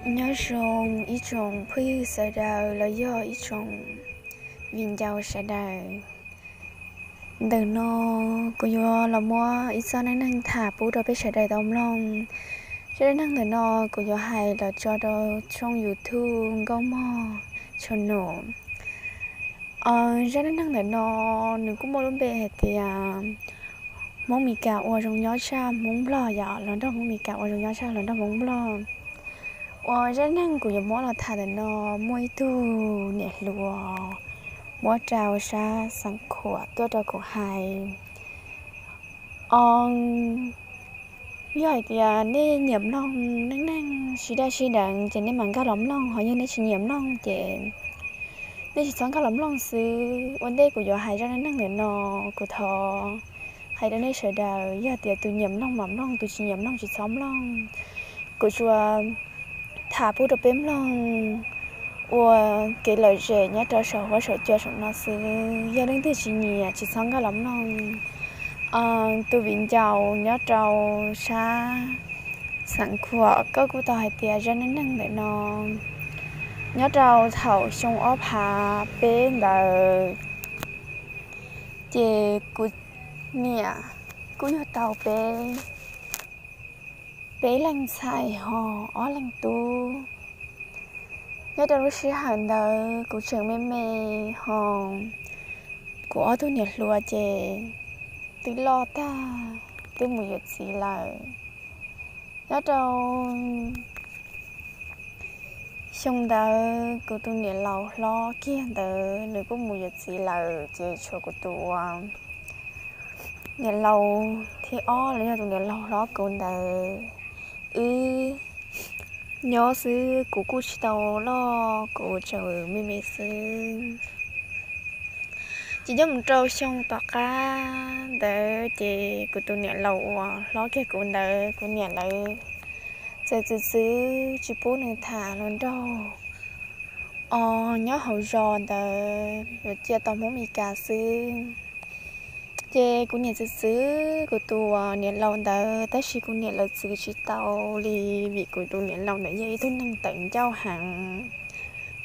Nyob zoo ib tsoom phooj ywg sawv daws los yog ib tsoom viv ncaus sawv daws. Ntawm no kuv yuav los muab ib txoj neej neeg tham pub rau peb sawv daws tau mloog. Zaj neej neeg ntawm no kuv yuav hais los tso rau tshooj YouTube Nkauj Mog channel. Zaj neej neeg ntawm no nws kuj muaj lub npe hais tias Hmoob Mes Kas ua zoo nyob tshaj Hmoob Nplog, yog los nrog Hmoob Mes Kas ua zoo nyob tshaj los nrog Hmoob Nplog. Uas zaj neej kuv yuav muab los tham ntawm no muaj ib tug niam hluas muab rau sab Xeev Khuam tuaj rau kuv hais. Yog hais tias nej nyiam mloog neej neeg sib daj sib deev ces nej mam nkag los mloog, ho yog nej tsis nyiam mloog ces nej tsis txhob nkag los mloog xwb. Ua ntej kuv yuav hais zaj neej neeg ntawm no, kuv thov hais rau nej sawv daws, yog tias tus nyiam mloog mam mloog, tus tsis nyiam mloog tsis txhob mloog. Kuv tsuas tham pub rau peb mloog ua kev lom zem nyob rau saum huab saum cua saum no xwb. Yog leej twg tsis nyiam tsis txhob nkag los mloog. Tus viv ncaus nyob rau sab Xeev Khuam, koj kuj tau hais tias zaj neej neeg ntawm no nyob rau thaum xyoo ob phav peb ntawd, ces kuv niam kuj yug tau peb, peb leeg ntxhais ho ob leeg tub. Nyob rau lub sij hawm ntawd kuv tseem me me ho kuv ob tug niam hluas ces twb loj tag, twb mus yuav txiv lawm. Nyob rau xyoo ntawd kuv tus niam laus hlob kiag ntawd nws kuj mus yuav txiv lawm, ces tshuav kuv tus niam laus thib ob los yog tus niam laus hlob kuv ntawd wb nyob xwb. Kuv kuj tsis tau loj, kuv tseem me me xwb. Ces nyob mus rau xyoo tom qab ntawd ces kuv tus niam laus uas hlob kiag kuv ntawd, kuv niam lawv txawm txwv txwv tsis pub nws tham hluas nraug os nyob hauv zos ntawd, yuav cia tos Hmoob Mes Kas xwb. Ces kuv niam txwv txwv kuv tus niam laus ntawd, tab sis kuv niam lawv txwv tsis tau li, vim kuv tus niam laus ntawd yog ib tug neeg tawv ncauj heev.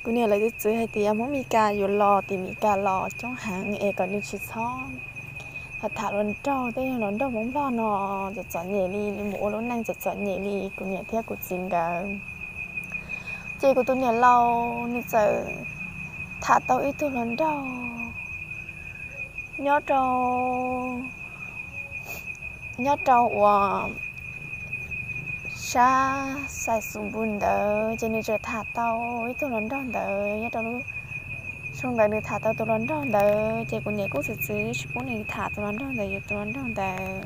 Kuv niam lawv txwv txwv hais tias Hmoob Mes Kas yuav los tim Mes Kas los coob heev es kom nws tsis txhob tham hluas nraug, tej hluas nraug Hmoob Nplog no txom txom nyem li, nws mus ua lub neej txom txom nyem li kuv niam thiab kuv txiv nkawd. Ces kuv tus niam laus nws txawm tham tau ib tug hluas nraug nyob rau, nyob rau uas sab Xais Xus Npus ntawd, ces nws txawm tham tau ib tug hluas nraug ntawd. Nyob rau lub xyoo ntawd nws tham tau tus hluas nraug ntawd, ces kuv niam kuj txwv txwv tsis pub nws tham tus hluas nraug ntawd, yuav tus hluas nraug ntawd.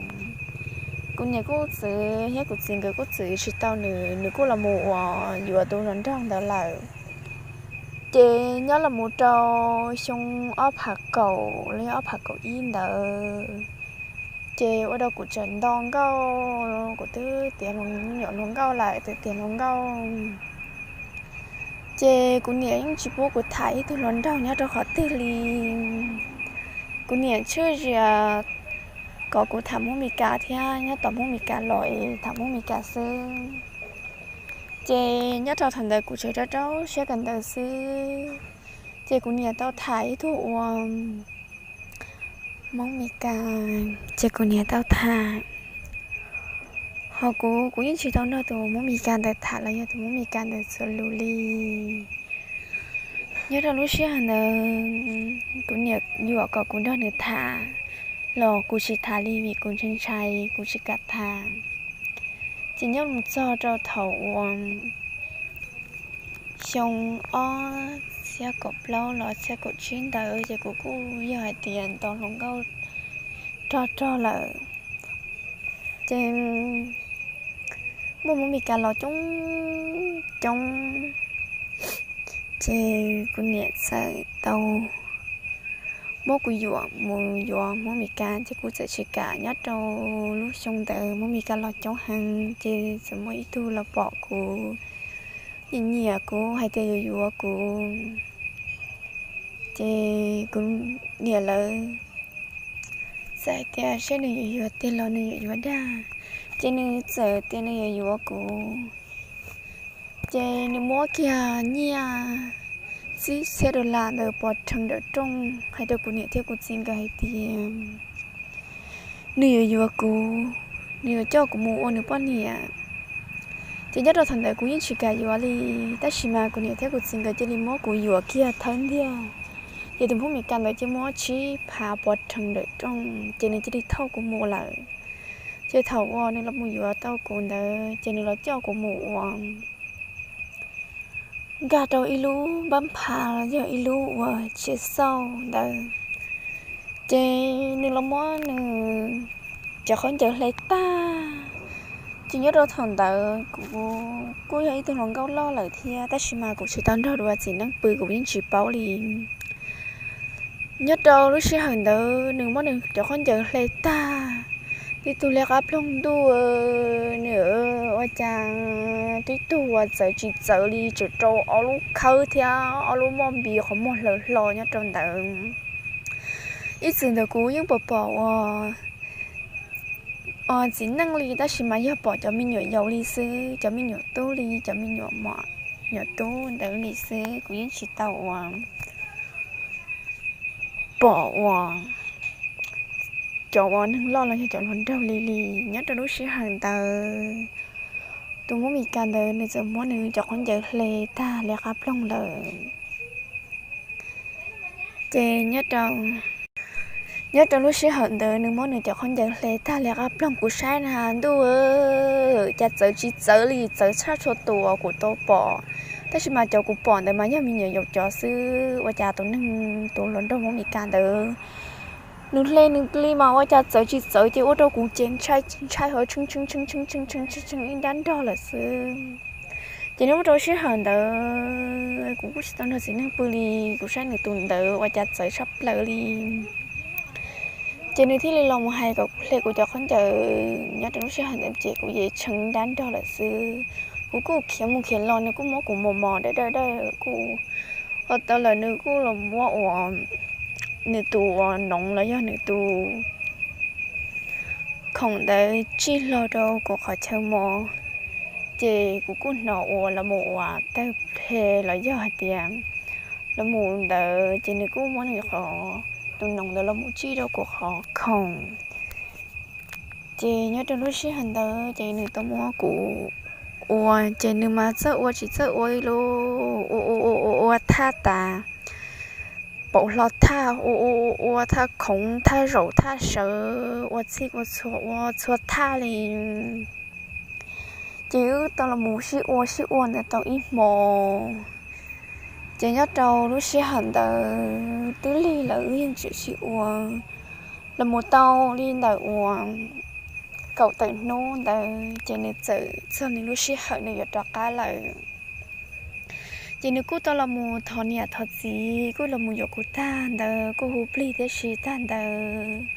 Kuv niam kuj txwv thiab kuv txiv nkawd kuj txwv tsis tau nws, nws kuj los mus uas yuav tus hluas nraug ntawd lawm. Ces nyob los mus rau xyoo ob phav kaum los yog ob phav kaum ib ntawd, ces ua rau kuv tseem nto nkauj, kuv twb tiav hluas, nyuam hluas nkauj lawm, twb tiav hluas nkauj. Ces kuv niam yeej tsis pub kuv tham ib tug hluas nraug nyob rau qhov twg li. Kuv niam tshwj zias kom kuv tham Hmoob Mes Kas thiab nyob tos Hmoob Mes Kas los es tham Hmoob Mes Kas xwb. Ces nyob rau thaum ntawd kuv tseem rau rau siab kawm ntawv xwb, ces kuv niam tau tham ib tug ua Hmoob Mes Kas, ces kuv niam tau tham. Ho kuv, kuv yeej tsis tau nrog tus Hmoob Mes Kas ntawd tham los yog tus Hmoob Mes Kas ntawd txuas lus li. Nyob rau lub sij hawm ntawd kuv niam yuam kom kuv nrog nws tham, los kuv tsis tham li vim kuv ntshai ntshai, kuv tsis kam tham. Ces nyob mus txog rau thaum uas xyoo ob txhiab kaum plaub los txhiab kaum tsib ntawd, ces kuv kuj yog hais tias nto hluas nkauj rog rog lawm. Ces muaj Hmoob Mes Kas los coob coob, ces kuv niam txawm tau muab kuv yuam mus yuav Hmoob Mes Kas, ces kuv txawm tsis kam. Nyob rau lub xyoo ntawd Hmoob Mes Kas los coob heev, ces txawm muaj ib tug los pom kuv, nyiam nyiam kuv hais tias yuav yuav kuv. Ces kuv niam lawv txawm hais tias saib nws yuav yuav tiag los nws yuav yuav dag, ces nws txawm tias nws yuav yuav kuv. Ces nws muab kiag nyiaj tsib txhiab dollar ntawd pov rhees nram rooj hais rau kuv niam thiab kuv txiv nkawd hais tias nws yuav yuav kuv, nws yuav coj kuv mus ua nws poj niam. Ces nyob rau thaum ntawd kuv yeej tsis kam yuav li, tab sis mas kuv niam thiab kuv txiv nkawd cia li muab kuv yuam kiag thawb ntiag. Ces tus Hmoob Mes Kas ntawd cia li muab tsib phav pov rhees nram rooj ces nws cia li thauj kuv mus lawm. Ces thaum uas nws los mus yuav tau kuv ntawd ces nws los coj kuv mus ua nkag rau ib lub npab pha los yog ib lub uas tsev xauj ntawd. Ces nws los muab nws cov khaub ncaws hle tag. Ces nyob rau thaum ntawd kuv kuj yog ib tug hluas nkauj loj lawm thiab, tab sis mas kuv tsis tau nrog dua txiv neej pw, kuv yeej tsis paub li. Nyob rau lub sij hawm ntawd nws muab nws cov khaub ncaws hle tag, tib tug liab qab ploog ntuj, nws ua cas tib tug uas txawv tsis txawv li, tseem rau ob lub khawb thiab ob lub moj npi qhov muag hlaws hlo nyob rau ntawd. Ib txwm ntawd kuv yeej pom pom ua txiv neej li, tab sis mas yog pom cov me nyuam yaus li xwb, cov me nyuam tub li, cov me nyuam mom nyuam tub ntawd li xwb, kuv yeej tsis tau ua pom ua cov ua neeg loj los yog cov hluas nraug li li. Nyob rau lub sij hawm ntawd tus Hmoob Mes Kas ntawd nws txawm muab nws cov khaub ncaws hle tag liab qab ploog lawm. Ces nyob rau lub sij hawm ntawd nws muab nws cov khaub ncaws hle tag liab qab ploog, kuv saib na ntuj, cas txawv tsis txawv li, txawv tshaj txhua tus kuv tau pom. Tab sis mas cov kuv pom ntawd mas yog me nyuam yaus cov xwb, ua cas tus neeg tus hluas nraug Hmoob Mes Kas ntawd nws hle nws li mas ua cas txawv tsis txawv, ces ua rau kuv ces ntshai ntshai ho tshee tshee tshee tshee tshee tshee tshee ib nrab nrog lawm xwb. Ces nyob rau sij hawm ntawd kuv kuj tsis tau nrog txiv neej pw li, kuv saib nws tus ntawd ua cas txawv tshaj plaws li. Ces nws thiaj li los mus hais kom kuv hle kuv cov khaub ncaws. Nyob rau lub sij hawm ntawd ces kuv yeej tshee nrab nrog lawm xwb. Kuv kuj khiav mus khiav los nws kuj muab kuv mos mos dawb dawb dawb kuj ho tau lawm, nws kuj los muab ua nws tus ua noov los yog nws tus khoom ntawd tsij hlo rau kuv qhov chaw mos. Ces kuv kuj hnov ua los mus ua tawg phe los yog hais tias los mus ntawd ces nws kuj muab nws qhov tus noov ntawd los mus tsij rau kuv qhov khoom. Ces nyob rau lub sij hawm ntawd ces nws tau muab kuv ua, ces nws mas txawj ua tsis txawj ua ib lub ua ua ua ua ua thaj tas, pauv hlo thaj, ua ua ua ua thaj khoov thaj zaum thaj sawv, ua txhij ua txhua ua txhua thaj li. Ces wb tau los mus sib ua sib ua ntawd tau ib hmo. Ces nyob rau lub sij hawm ntawd twb lig lawm wb yeej tseem sib ua los mus tau li ntawm uas kaum tawm hnub ntawd ces nws txawm txog nws lub sij hawm nws yuav rov qab lawm. Ces nws kuj tau los mus thov niam thov txiv, kuj los mus yuav kuv tag ntawd, kuj hu plig thiab si tag ntawd.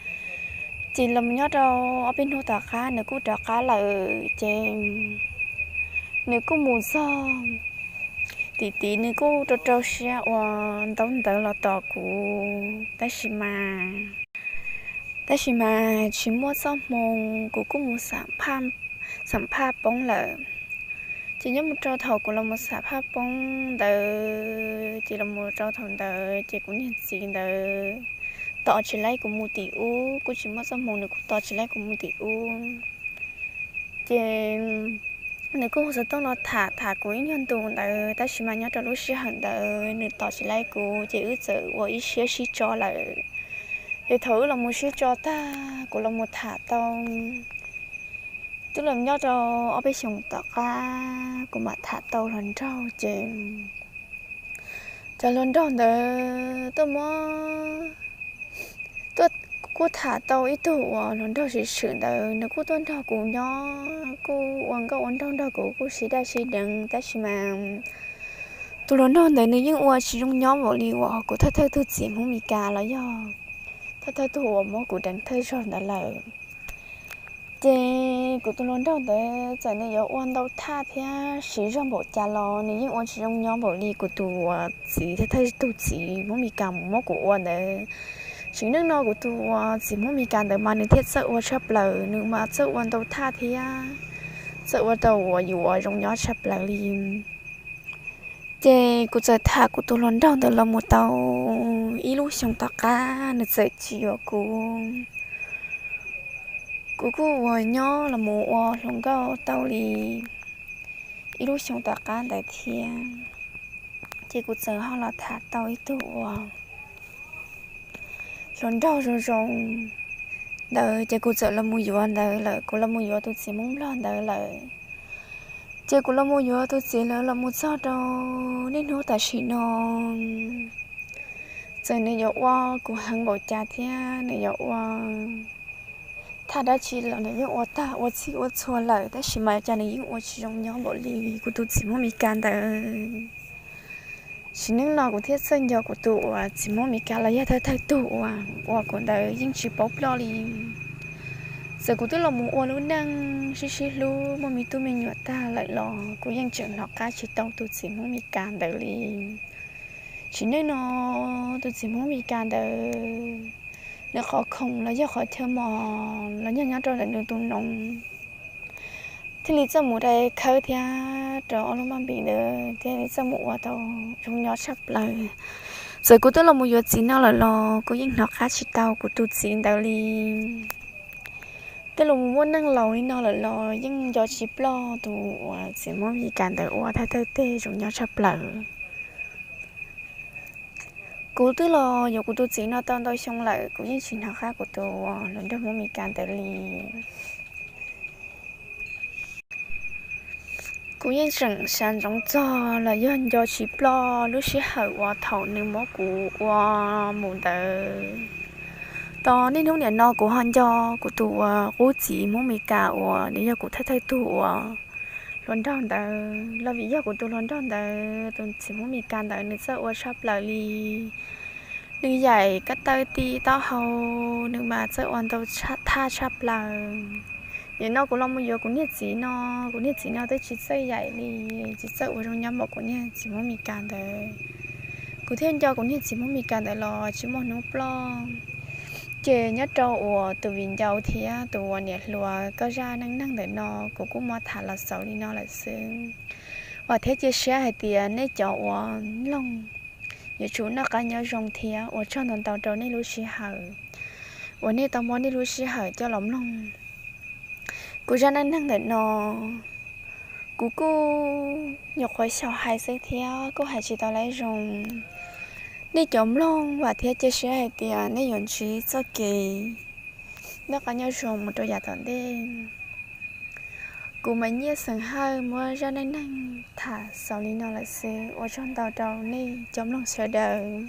Ces los nyob rau ob peb hnub tom qab nws kuj rov qab lawm, ces nws kuj mus txog tim tid nws kuj rau rau siab ua ntaub ntawv los tos kuv, tab sis mas, tab sis mas tsis muaj txoj hmoo, kuv kuj mus xam phaj poob lawm. Ces nyob mus rau thaum kuv los mus xam phaj poob ntawd, ces los mus rau thaum ntawd ces kuv niag txiv ntawd tos tsis laib kuv mus tim ub, kuj tsis muaj txoj hmoo, nws kuj tos tsis laib kuv mus tim ub. Ces nws kuj hu xov tooj los tham tham kuv ib nyuag ntu ntawd, tab sis mas nyob rau lub sij hawm ntawd nws tos tsis laib kuv, ces wb txawm ua ib siab sib tso lawm. Ces thaum wb los mus sib tso tag kuv los mus tham tau, twb los nyob rau ob peb xyoos tom qab kuv mam tham tau hluas nraug, ces cov hluas nraug ntawd tuaj muab, kuj tham tau ib tug uas hluas nraug sim swm ntawd, nws kuj tuaj nrog kuv nyob, kuj ua nkauj ua nraug nrog kuv, kuj sib daj sib deev, tab sis mas tus hluas nraug ntawd nws yeej ua tsis zoo nyob npaum li uas kuv thawj thawj tug txiv Hmoob Mes Kas los yog thawj thawj tug uas muab kuv deev thawj zaug ntawd lawm. Ces kuv tus hluas nraug ntawd txawm nws yuav ua ntau thaj thiab siv zog npaum cas los nws yeej ua tsis zoo nyob npaum li kuv tus uas txiv thawj thawj tug txiv Hmoob Mes Kas mus muab kuv ua ntawd. Tsim neej no kuv tus uas txiv Hmoob Mes Kas ntawd mas nws thiaj txawj ua tshaj plaws, nws mas txawj ua ntau thaj thiab txawj ua tau uas yuav zoo nyob tshaj plaws li. Ces kuv txawm tham kuv tus hluas nraug ntawd los mus tau ib lub xyoo tom qab nws txawm tsis yuav kuv. Kuv kuj uas nyob los mus ua hluas nkauj tau li ib lub xyoo tom qab ntawd thiab. Ces kuv txawm ho los tham tau ib tug uas hluas nraug zoo zoo ntawd, ces kuv txawm los mus yuav ntawd lawm, kuv los mus yuav tus txiv Hmoob Nplog ntawd lawm. Ces kuv los mus yuav tus txiv lawv los mus txog rau niaj hnub tam sim no, txawm nws yuav ua kuv heev npaum cas thiab nws yuav ua thaj dab tsi los nws yeej ua tag ua txhij ua txhua lawm, tab sis mas cas nws yeej ua tsis zoo nyob npaum li kuv tus txiv Hmoob Mes Kas ntawd. Sim neej no kuv thiaj txawj nco kuv tus uas txiv Hmoob Mes Kas los yog thawj thawj tug uas ua kuv ntawd yeej tsis paub ploj li. Txawm kuv twb los mus ua lub neej sib sib hlub muaj me tub me nyuam tag lawm los kuv yeej tseem hnov qab tsis tau tus txiv Hmoob Mes Kas ntawd li. Sim neej no tus txiv Hmoob Mes Kas ntawd, nws qhov khoom los yog qhov chaw mos los yog nyob rau ntawm nws tus noov thiaj li txawj mus dai khawb thiab rau ob lub maj npis ntawd thiaj li txawj mus ua tau zoo nyob tshaj plaws. Txawm kuv twb los mus yuav txiv no lawm los kuv yeej hnov qab tsis tau kuv tus txiv ntawd li. Twb los mus muaj neej laus li no lawm los yeej nco tsis ploj tus uas txiv Hmoob Mes Kas ntawd ua thawj thawj tug zoo nyob tshaj plaws. Kuv twb los yuav kuv tus txiv no tau ntau xyoo lawm, kuv yeej tsis hnov qab kuv tus hluas nraug Hmoob Mes Kas ntawd li. Kuv yeej tseem xav ntsoov txog los yog nco tsis ploj lub sij hawm uas thaum nws muab kuv ua mus ntawd. Tos niaj hnub nim no kuv ho nco kuv tus uas qub txiv Hmoob Mes Kas uas nws yog kuv thawj thawj tug uas hluas nraug ntawd los vim yog kuv tus hluas nraug ntawd, tus txiv Hmoob Mes Kas ntawd nws txawj ua tshaj plaws li. Nws yaim kab taw ti taub hau, nws mas txawj ua ntau thaj tshaj plaws. Nim no kuv los mus yuav kuv niag txiv no, kuv niag txiv no twb tsis txawj yaim li, tsis txawj ua zoo nyob npaum kuv niag txiv Hmoob Mes Kas ntawd. Kuv thiaj nco kuv niag txiv Hmoob Mes Kas ntawd los tsis muaj hnub ploj. Ces nyob rau uas tus viv ncaus thiab tus uas niam hluas koj zaj neej neeg ntawm no kuv kuj muab tham los xaus li no lawm xwb. Vam thiab cia siab hais tias nej cov uas mloog yuav tsum noj qab nyob zoo thiab ua tsaug ntau ntau rau nej lub sij hawm uas nej tau muab nej lub sij hawm coj los mloog kuv zaj neej neeg ntawm no. Kuv kuj nyuam qhuav xyaum hais xwb thiab kuj hais tsis tau lawv zoo. Nej cov mloog, vam thiab cia siab hais tias nej yuav ntsib txoj kev noj qab nyob zoo mus rau yav tom ntej. Kuv Maiv Nyiaj xeem Hawj muab zaj neej neeg tham xaus li no lawm xwb, ua tsaug ntau rau nej cov mloog sawv daws.